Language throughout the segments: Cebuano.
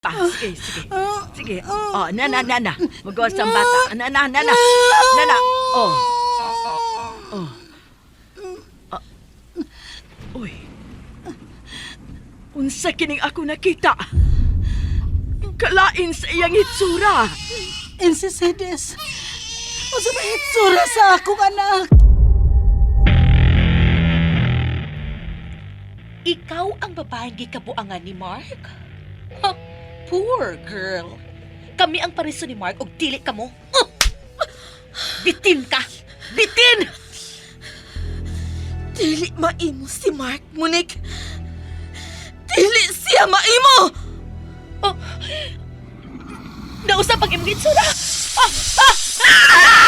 Pa, sige, sige. Sige. Oh, na, na, na, na. Magawas ang bata. Na, na, na, na. Na, na. Oh. Oh. Ah. Uy. Unsa kining ako nakita? Kalain sa iyang hitsura. Insisedes, unsa ba hitsura sa akong anak? Ikaw ang babaeng gikabuangan ni Mark? Ha, poor girl. Kami ang pariso ni Mark og dili ka mo. Bitin ka! Bitin! Dili maimo si Mark, Monique. Dili siya maimo! Oh, nausap ang imong itsura! Ah, ah, ah!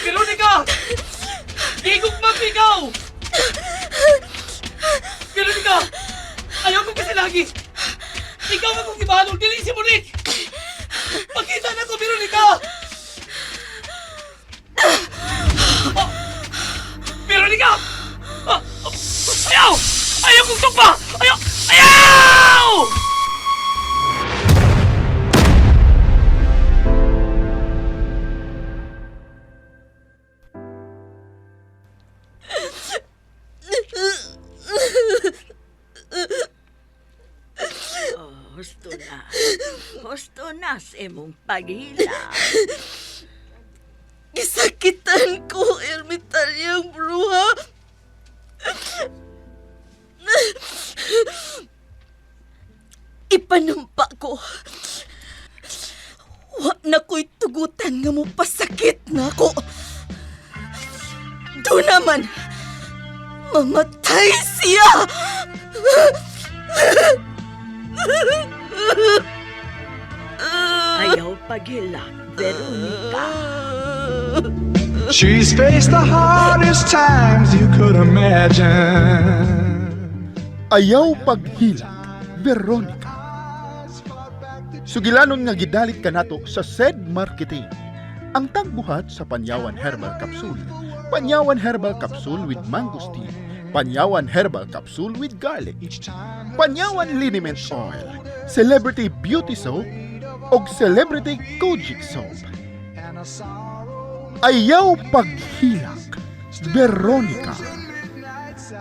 Veronica! Gigugma ko ikaw! Veronica! Ayaw ko kasi lagi! Ikaw ang akong gibahalong, dili si Monique! Pakita na ko, Veronica! Oh! Veronica! Ah! Oh! Ayaw! Ayaw kong tugpa! Ayaw! Ayaw! Oh, husto na. Husto na sa imong paghila. Gisakitan ko, ermitaryang bruha. Ipanumpa ko. Wa na ko'y tugutan nga mo pasakit na ako. Do naman, mamatay siya! Ayaw paghilak, Veronica. She's faced the hardest times you could imagine. Ayaw paghilak, Veronica. Sugilanon nga gidalit kanato sa said marketing. Ang tagbuhat sa Panyawan Herbal Capsule. Panyawan Herbal Capsule with Mangosteen. Panyawan Herbal Capsule with Garlic. Panyawan Liniment Oil. Celebrity Beauty Soap og Celebrity Kojic Soap. Ayaw paghilak, Veronica.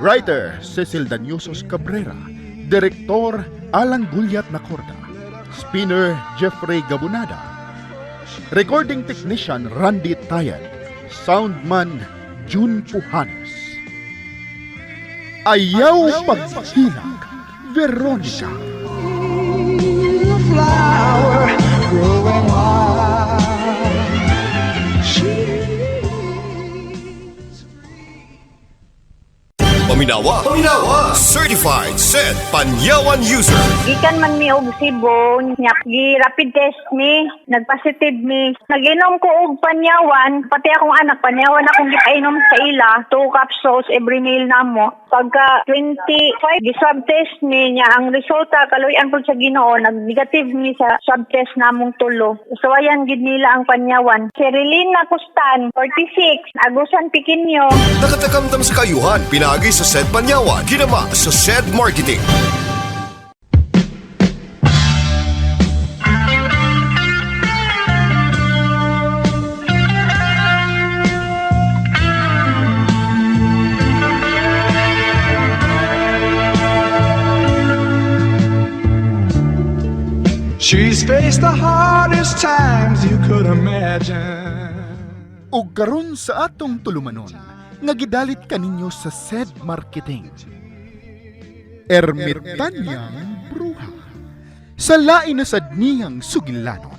Writer, Cecil Danyosos Cabrera. Director, Alan Gulyat Nacorda. Spinner, Jeffrey Gabunada. Recording Technician, Randy Tayan. Soundman, June Pujanes. Ayaw Paghilak, Veronica. Flower growing wild. She's Paminawa. Paminawa. Certified said Panyawan user. Gikan man mi og Cebu, nya gi rapid test mi, nagpositive mi. Naginom ko og panyawan, pati akong anak panyawan akong gipainom sa ila, 2 capsules every meal namo. Pagka 25 gi swab test ni niya ang resulta kaluy-an pud sa Ginoo, nag-negative mi sa swab test namong tulo. So ayan gid nila ang panyawan. Serilina Custan, 46, Agusan Piquinyo. Nakatakamtam sa kayuhan, pinagi sa said Panyawan. Kinama sa said marketing. She's faced the hardest times you could imagine. Og karon sa atong tulumanon, nga gidalit kaninyo sa said marketing. Ermitanyang bruha. Sa lain na sad niyang sugilanon.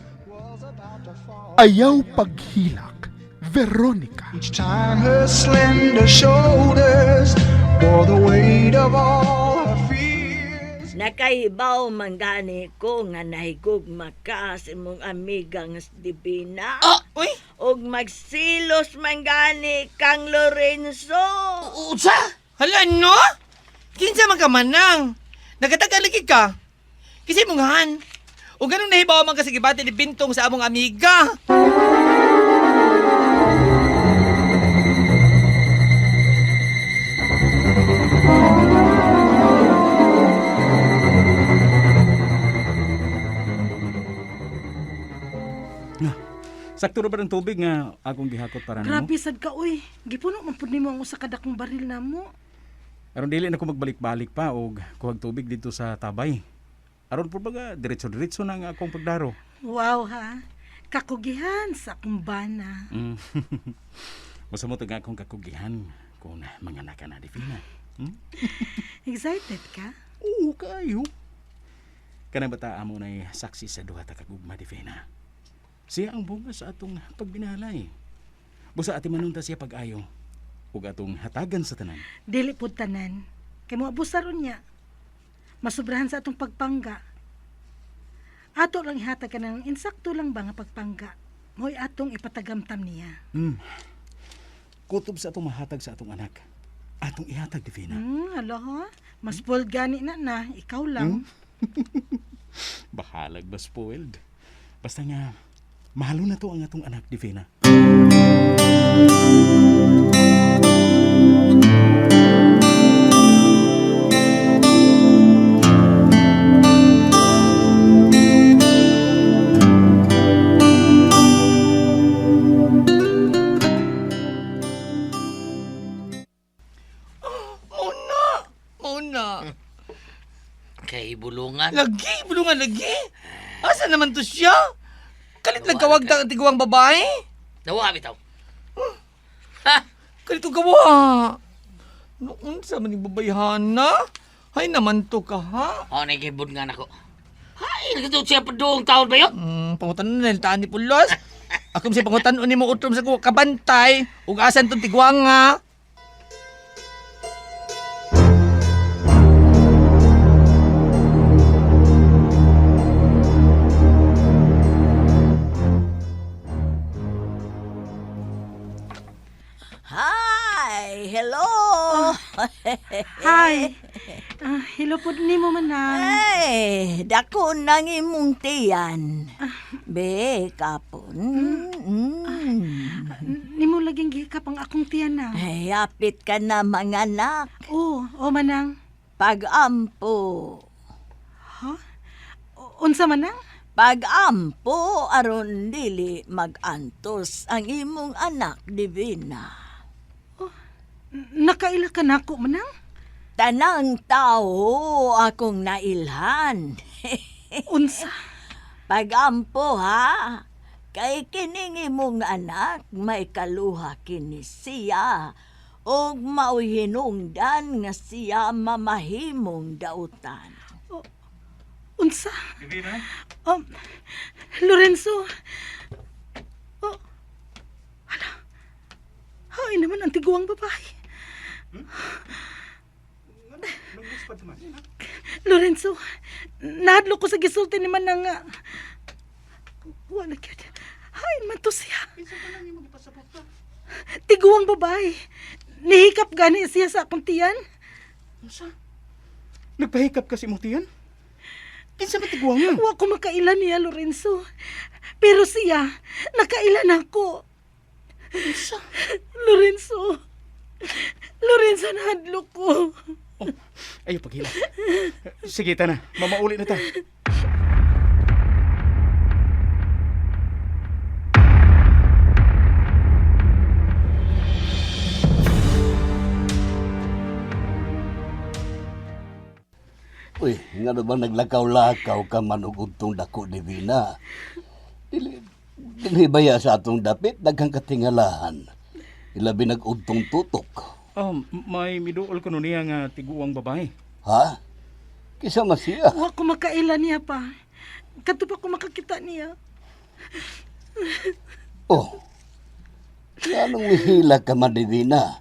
Ayaw paghilak, Veronica. Each time her slender shoulders bore the weight of all her fears. Nakahibaw man gani ko nga nahigugma ka sa imong amiga nga si Divina. Ah, uy! Og magsilos man gani kang Lorenzo. Unsa? Hala, no? Kinsa man ka manang? Nagatagalagi ka. Kasi mong han. O ganun nahibaw man ka sa gibati ni Bintong sa among amiga. Sakto ra ba ang tubig nga akong gihakot para nimo? Grabe sad ka uy. Gipuno man pud nimo ang usa ka dakong baril namo. Aron dili na ko magbalik-balik pa og kuhag tubig dito sa tabay. Aron pud baga diretso-diretso na ang akong pagdaro. Wow ha. Kakugihan sa akong bana. Basta mo nga akong kakugihan kung manganak ka na, Divina. Excited ka? Oo, kayo. Kanang bata amo na'y saksi sa duha ta kagugma, Divina. Siya ang bunga sa atong pagbinalay. Busa ati manunta siya pag-ayo ug atong hatagan sa tanan. Dili pud tanan. Kay mo abusaron niya. Masubrahan sa atong pagpangga. Ato lang ihatag ka ng insakto lang ba nga pagpangga. Mo'y atong ipatagamtam niya. Kutob sa atong mahatag sa atong anak. Atong ihatag, Divina. Hala ha? Mas bold gani na na, ikaw lang. Bahalag ba spoiled? Basta nga, mahalo na to ang atong anak, Divina. Mauna! Mauna! Kay bulungan. Lagi, bulungan lagi. Asa naman to siya? Kalit nagkawagtang ang tiguang babae. Dawa bitaw. Ha? Kalit og gawa. Noon sa maning babayhana. Hay naman to ka ha. O na kay nga nako. Hay, nagkatuot siya pa doong taon ba yun? Pangutan na taan ni Pulos. Ako siya pangutan ni mo utrom sa kuha kabantay. Ug asan tong tiguang nga. Hi! Hello! Hi. Ah, hello pud nimo manang. Ay, dako nang imong tiyan. Be, kapon. Mm. Nimo laging gihikap ang akong tiyan na. Ay, apit ka na mga anak. Oo, oh, manang. Pagampo. Unsa manang? Pagampo aron dili magantos ang imong anak, Divina. Nakaila ka nako manang? Tanang tao akong nailhan. Unsa? Pagampo ha, kay kining imong anak may kaluha kini siya ug mao'y hinungdan nga siya mamahimong dautan. Unsa? Lorenzo. Oh. Hala. Hay naman ang tiguang babae. Lorenzo, nahadlok ko sa gisulti ni Manang nga. Wala gyud. Hay man to siya. Tiguang babae. Nihikap gani siya sa akong tiyan. Nagpahikap kasi imong tiyan? Kinsa man tiguang nga? Wa ko makaila niya, Lorenzo. Pero siya, nakaila na ako. Lorenzo. Lorenzo, nahadlok ko. Oh, ayo paghila. Sige, tana. Mamauli na ta. Uy, nga na ba naglakaw-lakaw ka man og udtong dako ni Vina? Dili, dili baya sa atong dapit, daghang katingalahan. Ilabi nag-udtong tutok. Oh, may miduol ko niya nga tiguang babae. Ha? Kisa masiya. Wa ko makaila niya pa. Kadto pa ko makakita niya. Oh, anong mihila ka man ni Vina?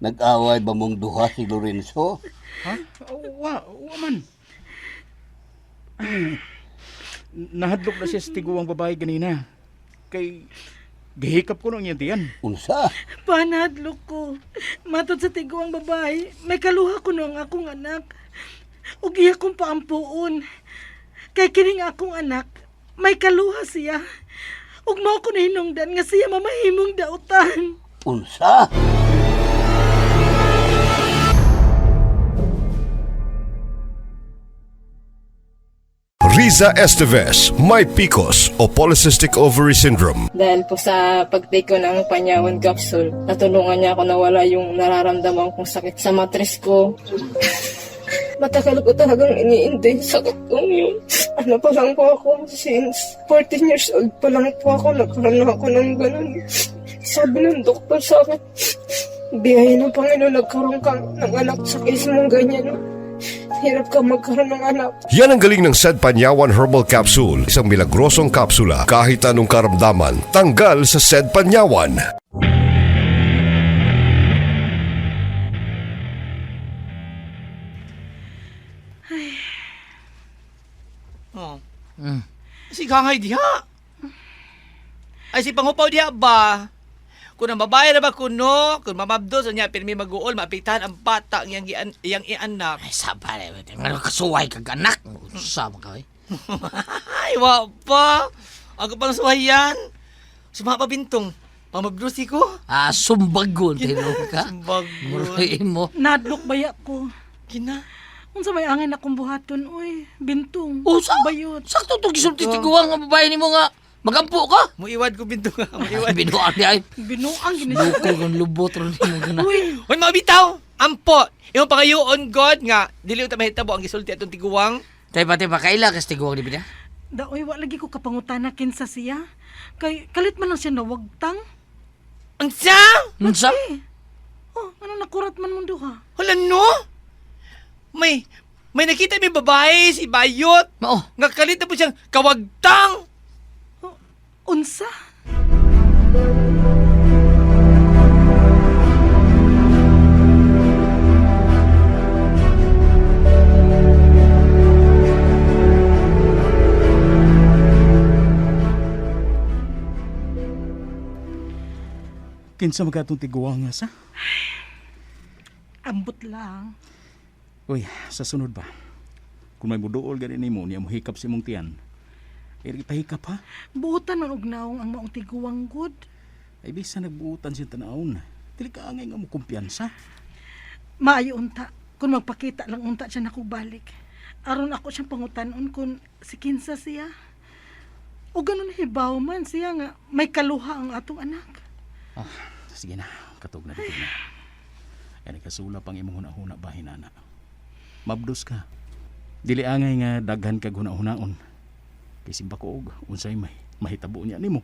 Nag-away ba mong duha si Lorenzo? Ha? Oh, wa, wa man. Nahadlok na siya sa tiguang babae ganina. Kay gihikap ko nung iyang tiyan. Unsa? Panadlok ko. Matod sa tiguang babae, may kaluha ko no ang akong anak. Ug iya kong paampuon. Kay kining akong anak, may kaluha siya. Ug mao ko nahinungdan nga siya mamahimong dautan. Unsa? Rizal. Liza Esteves, may PCOS o Polycystic Ovary Syndrome. Dahil po sa pag-take ko ng Panyawan capsule, natulungan niya ako nawala yung nararamdaman kong sakit sa matres ko. Matagal ko talagang iniintay yung sakit kong yun. Ano pa lang po ako, since 14 years old pa lang po ako, nagkaroon na ako ng ganun. Sabi ng doktor sa akin, biyaya ng Panginoon, nagkaroon ka ng anak sa case mong ganyan. Hirap ka magkaroon ng anak. Yan ang galing ng Said Panyawan Herbal Capsule, isang milagrosong kapsula. Kahit anong karamdaman, tanggal sa Said Panyawan. Oh. Si Kangay diha. Ay si Pangupaw diha ba? Kung ang babae na ba kuno, kung mamabdos niya pirmi maguol, maapektahan ang bata ang iyang, iyang ianak. Ay, saba na. Nga kasuway kag anak. Sama ka, eh. Ay, wa pa. Ako pang suwayan. Suma pa bintong. Pamabdusi ko. Ah, sumbagon, tinong ka. Sumbagon. Muruin mo. Nadlok baya ko. Kina. Unsa may angin akong buhaton, uy. Bintong. Oh, sa Bayot. Sakto to gisulti tiguang nga babae nimo nga magampo ka. Muiwad ko bintong. Muiwad. Binuang di ay. Binuang gini siya. Bukol kang lubot ron nimo gana. Uy, Hoy, mabitaw! Ampo! Imong pangayoon God nga dili unta mahitabo ang gisulti atong tiguang. Tay pati pa kaila kas tiguang di bida. daoy wa lagi ko kapangutana kinsa siya. Kay kalit man lang siya nawagtang. Unsa? Unsa? Eh. Oh, ano nakurat man mong duha? Hala no? May nakita may babae si Bayot. Mao. Nga kalit na po siyang kawagtang. Oh, unsa? Kinsa magatong tiguang nga sa? Ambot lang. Uy, sa sunod ba? Kung may muduol gani nimo niya mohikap sa imong tiyan. Ay pahikap ha. Buotan man og naong ang maong tiguang good. Ay bisa nagbuotan siya tanawon. Dili ka angay nga mo kumpiyansa. Maayo unta kung magpakita lang unta siya nako balik. Aron ako siyang pangutanon kung si kinsa siya. O ganun hibaw man siya nga may kaluha ang atong anak. Ah, sige na, katog na dito na. Ay nagkasula pang imong hunahuna ba hinana. Mabdos ka. Dili angay nga daghan kag hunahunaon. Kay simba ko og unsay may mahitabo niya nimo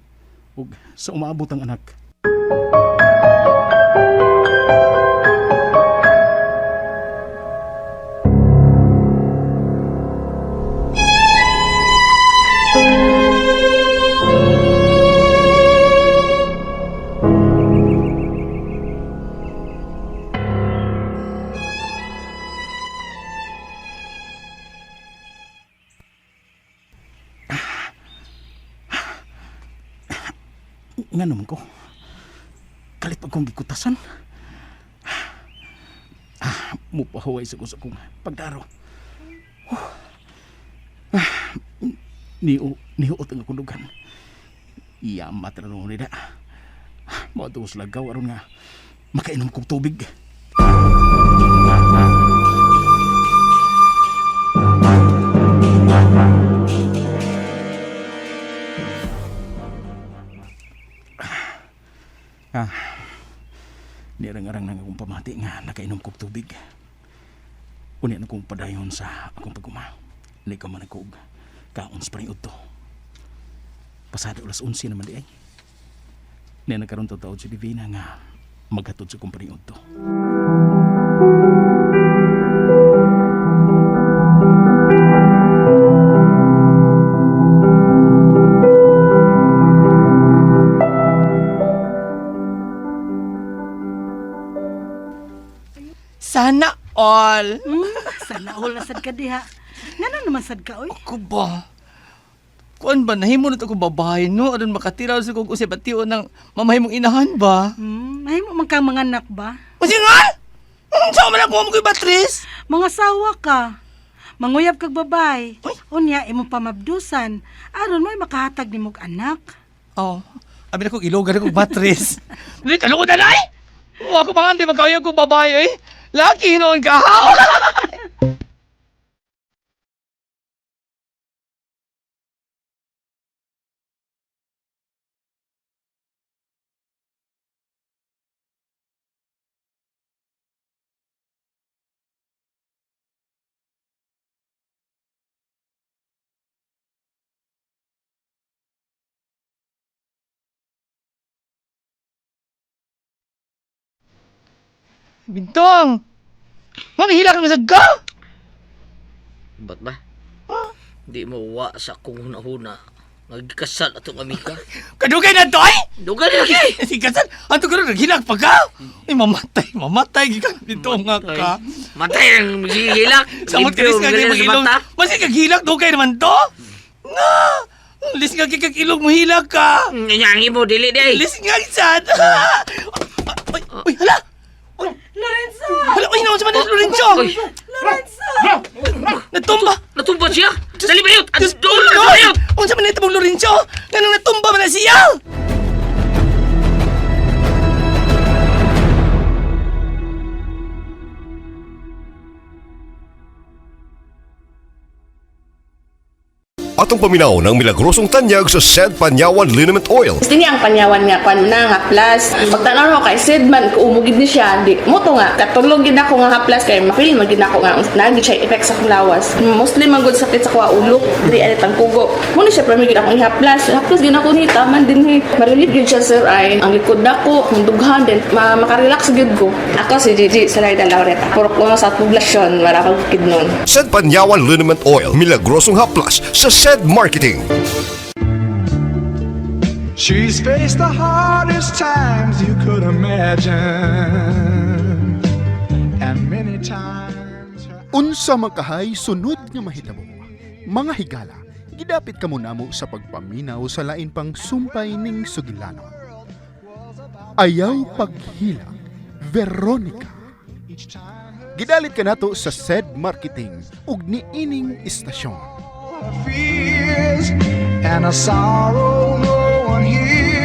ug sa umaabot ang anak. Nga naman ko. Kalit pag kong gikutasan. Ah, mupahuway sa gusto kong pagdaro. Huh. Ah, niuot ang akong dugan. Iyamat na noon nila. Maduos lagaw aron nga makainom kong tubig. Ah, nirang-arang nang akong pamati nga nakainom kong tubig. Unya na kong padayon sa akong paguma. Hindi ka man ako og kaon sa paring udto. Pasado alas 11 naman di ay. Niya nagkaroon taod si Divina nga maghatod sa akong paring udto. Sana all. Sana all na sad ka diha. Ngano naman sad ka oy? Ako ba? Kuan ba, nahimo na to akong babae, no? Aron makatira sa kong usay bation ng mamahimong inahan ba? Mahimo man kang mga anak ba? Kasi nga! Unsa man ako mo ko'y batris? Mga sawa ka. Manguyab kag babay. Unya imong pamabdusan aron mo'y makahatag nimog anak. Oh, abi na kong ilogan akong batris. Hindi, talong ko na eh! Ako pa nga, hindi magkaya kong babae eh. Laki noon ka! Bintong! Manghila ka sa ka? Ba't ba? Di mo wa sa akong huna-huna. Nagkasal atong amiga. Kadugay na to ay! Dugay na lagi! Si kasal, anto karon naghilak pa ka? Ay mamatay, mamatay gikan bintong nga ka. Matay ang gihilak. Samot ka lis nga Limpyo, mag ilong. sa mata. Masig kag hilak dugay naman to. Na! Lis nga kag ilong mo hilak ka. Nyangi mo dili day. Lis nga sad. Uy, uy, hala. Uy, Lorenzo! hala, uy, naon sa man Lorenzo? Uy, Lorenzo! Natumba. natumba siya. Dali ba yun? Diyos Ang dulo na yun! Unsa man ito Lorenzo? Nganong natumba man na siya? Atong paminaw ng milagrosong tanyag sa Said Panyawan Liniment Oil. Gusto niya ang panyawan nga kwan na nga plus. Pagtanaw ko kay Sid man kuumugid ni siya di mo to nga katulog gid ako nga haplas kay ma-feel man gid ako nga naa gid siya effect sa akong lawas. Mostly man gud sakit sa kuha ulo diri ani tang kugo. Mo ni siya permi gid akong ihaplas. Haplas gid ako ni taman din ni. Ma-relieve gid siya sir ay ang likod nako, ang dughan din ma makarelax gid ko. Ako si Gigi Salayda Laureta. Puro ko sa poblasyon wala kag bukid nun. Said Panyawan Liniment Oil, milagrosong haplas sa Said Marketing. She's faced the hardest times you could imagine. And many times her Unsa man kahay sunod nga mahitabo. Mga higala, gidapit kamo namo sa pagpaminaw sa lain pang sumpay ning sugilanon. Ayaw paghila, Veronica. Gidalit kanato sa said marketing ug niining istasyon. fears and a sorrow no one hears.